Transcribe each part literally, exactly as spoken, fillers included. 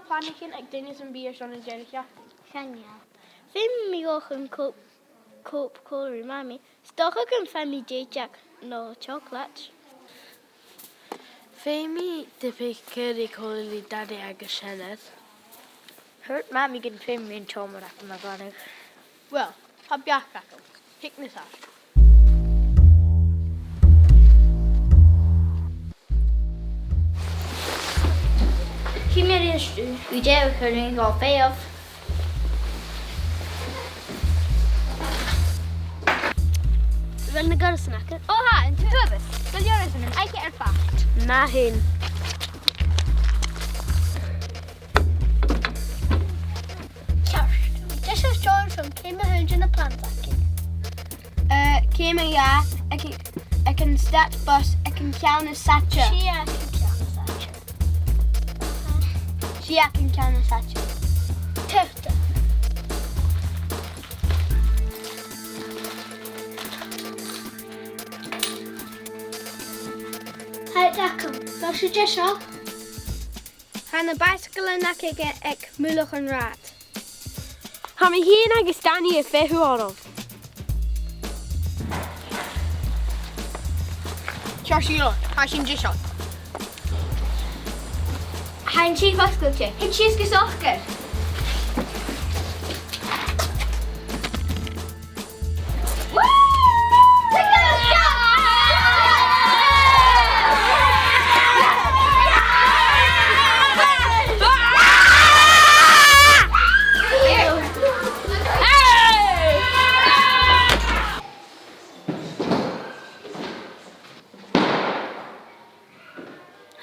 Planaichean aig duine sam bith airson an deireadh-sheachdain. Chan eil. Feumaidh mi a dhol chun Coca-Cola ri Mamaidh. 'S dòcha gum faigh mi dèideag no chocolate. Feumaidh mi dìreach cur còmhla ri Dadaidh agus Seanair. Thuirt Mamaidh gum feum mi an t-seòmar agam a ghairm. Well, tha beachd agam. Thig a-steach. Chì mi a-rithist thu. Gu dearbh, chuir mi dhomh feitheamh. A bheil na goireasan agad? Ò, tha, an taobh. Gu dearbh, an oidhche air fad. Na hin. Ceart. Deiseil, John, sin ciamar a thèid na planaichean? Eh, ciamar a tha, aig, aig an stad bus, aig an ceann as fhaide. Sia aig an ceann as fhaide. Sia aig an ceann as fhaide. Tuigse. Hi, Declan. Bheil sibh deiseil? Tha na baidhsagalan agaibh aig mullach an rathaid. Tha mi fhìn agus Danny a' feitheamh oirbh. Ceart, Sheila, tha sinn deiseil. Tha an tì fosgailte. Thig sìos gu socair.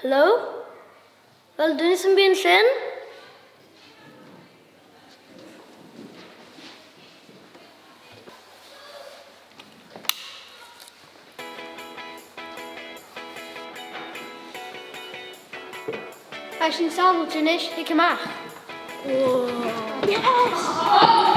Hello? A bheil duine sam bith an sin? Tha sinn sàbhailte a-nis, thig a-mach. Yes!